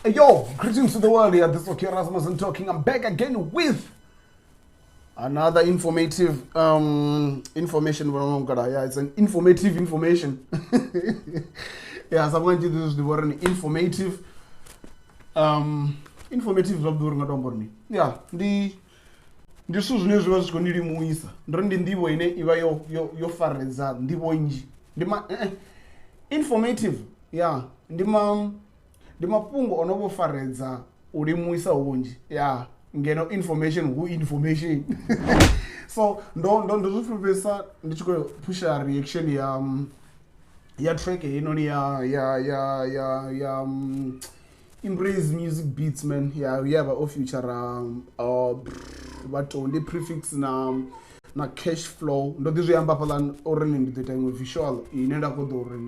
Hey, yo, greetings to the world here. This is Oki Rasmussen talking. I'm back again with another informative information. Yeah, it's an informative information. Yeah, so I'm going to do this the informative informative zwavhuḓi uri nga to amba uri mini. Yeah, ndi zwithu zwine zwi vha zwi tshi khou ni limuisa, ndi uri ndi nḓivho ine i vha yo faredza nḓivho nnzhi, ndi ma informative. Yeah, ndi mafhungo ono vho faredza u limuisa hunzhi, ya ngeno information hu information. So ndo zwi fulufhedzisa ndi tshi khou phusha reaction ya track heinoni ya Embrace Music Beats, man. Ya vha o feature vhatondi Prefix na Cash Flow. Ndo ḓi zwi amba hafhaḽa uri ndi ḓo ita iṅwe visual ine nda khou ḓo uri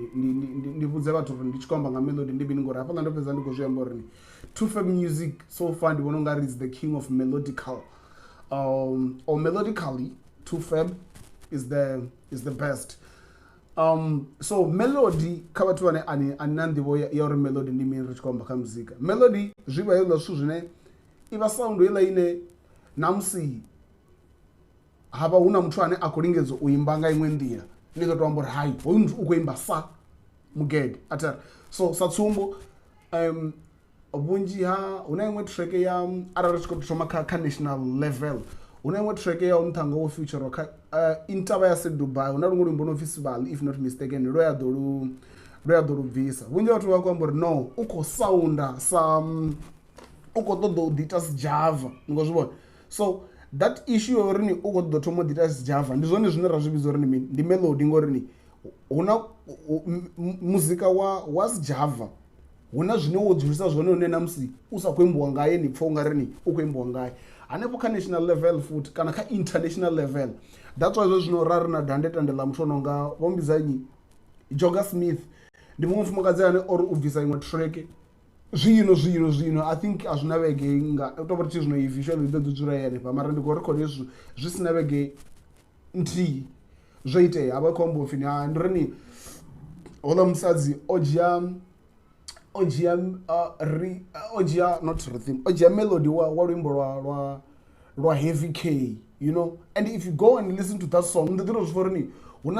ndi vhudze vhathu uri ndi tshi khou amba nga melody ndi mini, ngori hafhaḽa ndo fhedza ndi khou zwi amba uri 2Fab Music so far ndi vhona ungari is the king of melodical, or melodically 2Fab is the best. So melody, kha vhathu vhane ani na nḓivho ya uri melody ndi mini, ri tshi khou amba kha muzika, melody zwi vha hezwiḽa zwithu zwine i vha sound heiḽa ine namusi havha hu na muthu ane a khou lingedza u imba nga iṅwe nḓila, ni ḓo to amba uri hai, hoyu muthu u khou imba sa mugede athari. So sa tsumbo, vhunzhi ha hu na iṅwe track ya, arali ri tshi khou thoma kha national level, hu na iṅwe track ya nṱhanga wo feature kha Intaba ya Dubai, hu na luṅwe luimbo no pfi Sibali, if not mistaken, lwo ya ḓo lu bvisa. Vhunzhi ha vhathu vha khou amba uri no, u khou sounda sa u khou ṱoḓa u ḓiita Sjava, ni khou zwi vhona. So that issue ya uri ni u khou ṱoḓa thoma u ḓiita Sjava ndi zwone zwine ra zwi vhidza uri ndi mini, ndi melody, ngori ni hu na muzika wa Sjava, hu na zwine wo dzulisa zwone hune na musi u sa khou imbiwa ngaye ni pfha ungari ni u khou imbiwa ngaye hanefho kha national level futhi kana kha international level. That's why zwo zwino ra ri na dandetande ḽa muthu o no nga vho mbidza nnyi, Joga Smith, ndi muṅwe mufumakadzi ane ori u bvisa iṅwe track zwino I think a zwina vhege nga u tou vha tshi zwino i visual i ḓo ḓi dzula hanefha, mara ndi khou record hezwi zwi sina vhege nthihi zwo itea, a vha khou amba upfhi ha ndi uri ni houḽa musadzi o dzhia ri o dzhia, not rhythm, o dzhia melody wa luimbo lwa Heavy K. And if you go and listen to that song, ndi ḓi to zwi pfa uri ni hu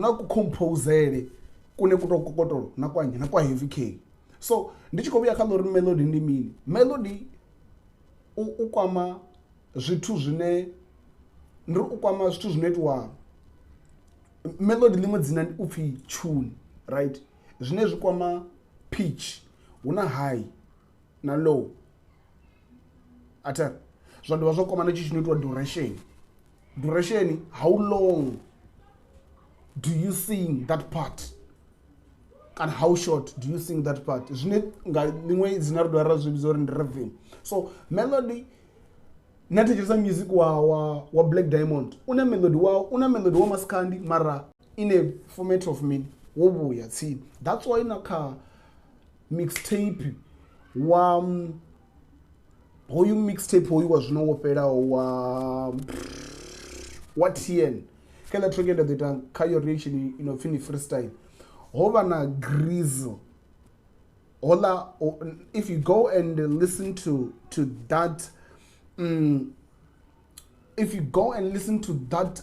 na kucomposele kune ku to kokotolo na kwa nnyi, na kwa Heavy K. So ndi tshi khou vhuya kha ḽa uri melody ndi mini, melody u kwama zwithu zwine ndi ri u kwama zwithu zwino itiwa melody, ḽiṅwe dzina ndi upfhi tune, right? Zwine zwi kwama pitch, hu na high na low, athera zwa dovha zwa kwama na tshithu tshino itiwa duration. Duration, how long do you sing that part kana how short do you sing that part, zwine nga ḽiṅwe dzina ri dovha ra zwi vhidza uri ndi rhythm. So melody, na thetshelesa music wa Black Diamond, una melody wa una melody wa maskandi, mara in a format of mini, wo vhuya tsini. That's why na kha mixtape wa hoyu mixtape hoyu wa zwino wo fhelaho wa TN, kha iḽa track ye nda ḓo ita khayo reaction ino pfhi ni Freestyle, ho vha na grizzle hola. If you go and listen to that if you go and listen to that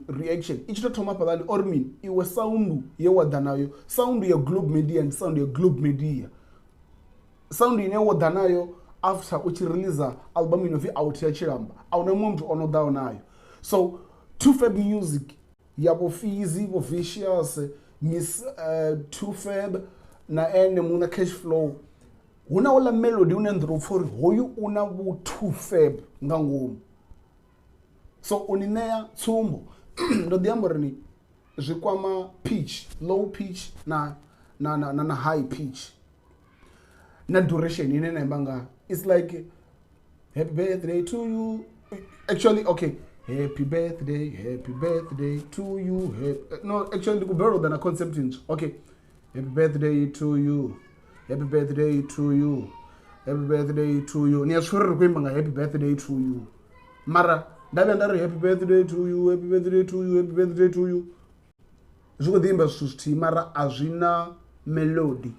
reaction, i tshi to thoma hafhaḽani ori mini, iwe sound ye wa ḓa nayo, sound ya Globe Media, ndi sound ya Globe Media, sound ine wo ḓa nayo after u tshi release album ino pfi Out ya Tshilamba, a huna muṅwe muthu ono ḓaho nayo. So 2Fab Music ya vho Fizi, vho Vicious, Miss 2Fab na ene muṋe Cash Flow, hu na uḽa melody une nḓila upfha uri hoyu u na vhu 2Fab nga ngomu. So u ni ṋea tsumbo, ndo ḓi amba uri ni zwi kwama pitch, low pitch na high pitch na duration ine na imba nga. It's like "Happy birthday to you." Actually, okay, "Happy birthday, happy birthday to you, happy", no, actually ndi kubelwa u ḓa na concept ntswa. Okay, "Happy birthday to you, happy birthday to you, happy birthday to you." Ni a zwi uri ri khou imba nga "Happy birthday to you", mara nda vhuya nda ri "Happy birthday to you, happy birthday to you, happy birthday to you", zwi khou ḓi imba zwithu zwithihi, mara a zwi na melody.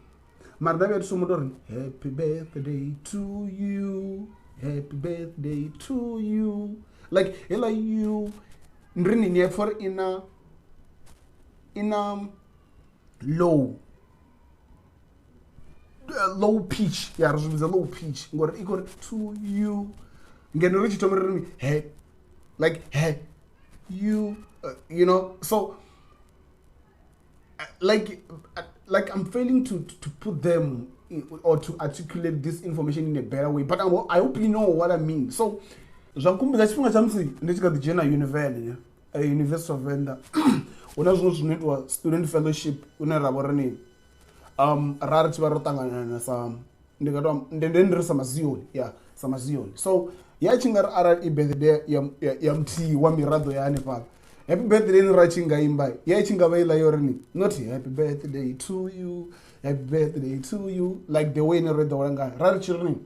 Mara nda vhuya thi thoma u tou ri happy birthday to you, happy birthday to you, like heiḽa you ndi ri ni ya pfha uri ina low low pitch, ya ri zwi vhidza low pitch ngori i khou ri to you, ngeno ri tshi thoma ri ri he, like he you, you know. So like I'm failing to put them in, or to articulate this information in a better way, but I hope you know what I mean. So zwa nkhumbudza tshifhinga tsha musi ndi tshi kha ḓi dzhena Univen, University of Venda, hu na zwiṅwe zwino itiwa student fellowship une ra vha ri ni ra ri tshi vha ro ṱangana sa ndi nga to ndi ndi ri sa mazioni ya sa mazioni. So ya tshi nga ri arali i birthday ya muthihi wa miraḓo ya hanefhaḽa, happy birthday ni ra tshi nga imba ya tshi nga vha iḽa yo ri ni not happy birthday to you, happy birthday to you, like the way ni ro ḓowela ngayo, ra ri tshi ri ni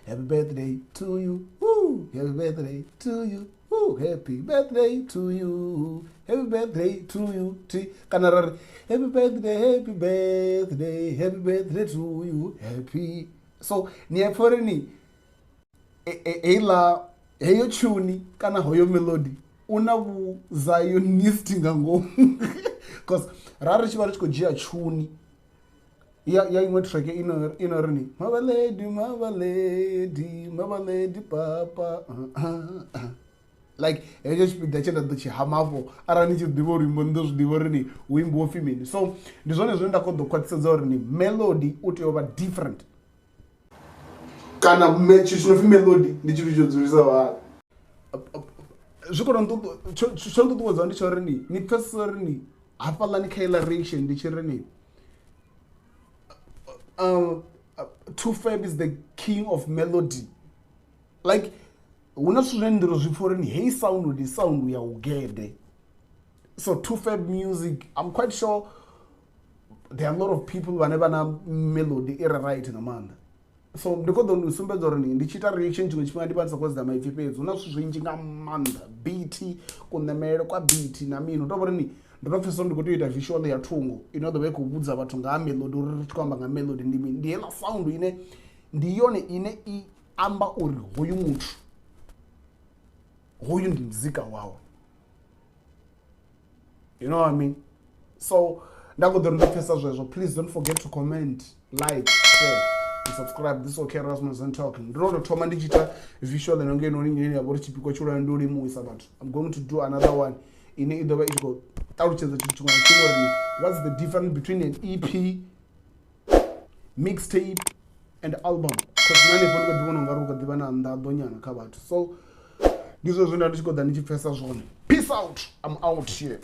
happy birthday to you, woo, happy birthday to you, woo, happy birthday to you, happy birthday to you, t kana ra ri happy birthday, happy birthday, happy birthday to you, happy. So ni ya pfha uri ni heiḽa heyo tune kana hoyo melody u na vhu zionist nga ngomu, cause ra ri tshi vha ri tshi khou dzhia tune ya iṅwe track ino ri ni mabaledi mabaledi mabaledi papa, like hetsho tshipiḓa tshe nda ḓo tshi hama afho, arali ni tshi ḓivha luimbo ni ḓo zwi ḓivha uri ni luimbo wo pfhi mini. So ndi zwone zwine nda khou ḓo khwaṱhisedza uri ni melody u tea u vha different, kana tshithu tshi no pfhi melody ndi tshithu tsho dzulisaho hani. Zwi khou tou tsho nṱuṱuwedzaho ndi tsha uri ni pfhesese uri ni hafhaḽani kha iḽa reaction ndi tshi ri ni 2Fab is the king of melody. Like hu na zwithu zwine ndi ro zwi pfha uri ni heyi sound ndi sound ya ugede. So 2Fab music, I'm quite sure there are a lot of people vhane vha na melody i re right nga maanḓa. So ndi khou ḓo ni sumbedza uri ndi tshi ita reaction tshiṅwe tshifhinga ndi vha ndi sa khou sedza maipfi fhedzi, hu na zwithu zwinzhi nga maanḓa, beat, kuṋamele kwa beat na mini, u tou vha uri ni ndo tou pfhesesa uri ndi khou tea u ita visual ya thungo ine ya ḓo vha i khou vhudza vhathu nga ha melody, uri ri tshi khou amba nga melody ndi mini. Ndi heiḽa sound ine ndi yone ine i amba uri hoyu muthu hoyu ndi muzika wawe, you know what I mean? So nda khou ḓo ri ndo pfhesesa zwezwo. Please don't forget to comment, like, share and subscribe. This is Okay Rasmus and talking. Ndi ro thoma ndi tshi ita visual ino ngeno ine ya vha uri tshipikwa tshihulwane ndi u limuwisa vhathu. I'm going to do another one ine i ḓo vha i tshi khou ṱalutshedza tshithu tshiṅwe na tshiṅwe uri what's the difference between an EP, mixtape and album, cause na hanefho ndi kha ḓi vhona ungari u kha ḓivha na nḓaḓo nyana kha vhathu. So ndi zwezwo nda ndi tshi khou ḓa ndi tshi pfhesesa zwone. Peace out, I'm out here.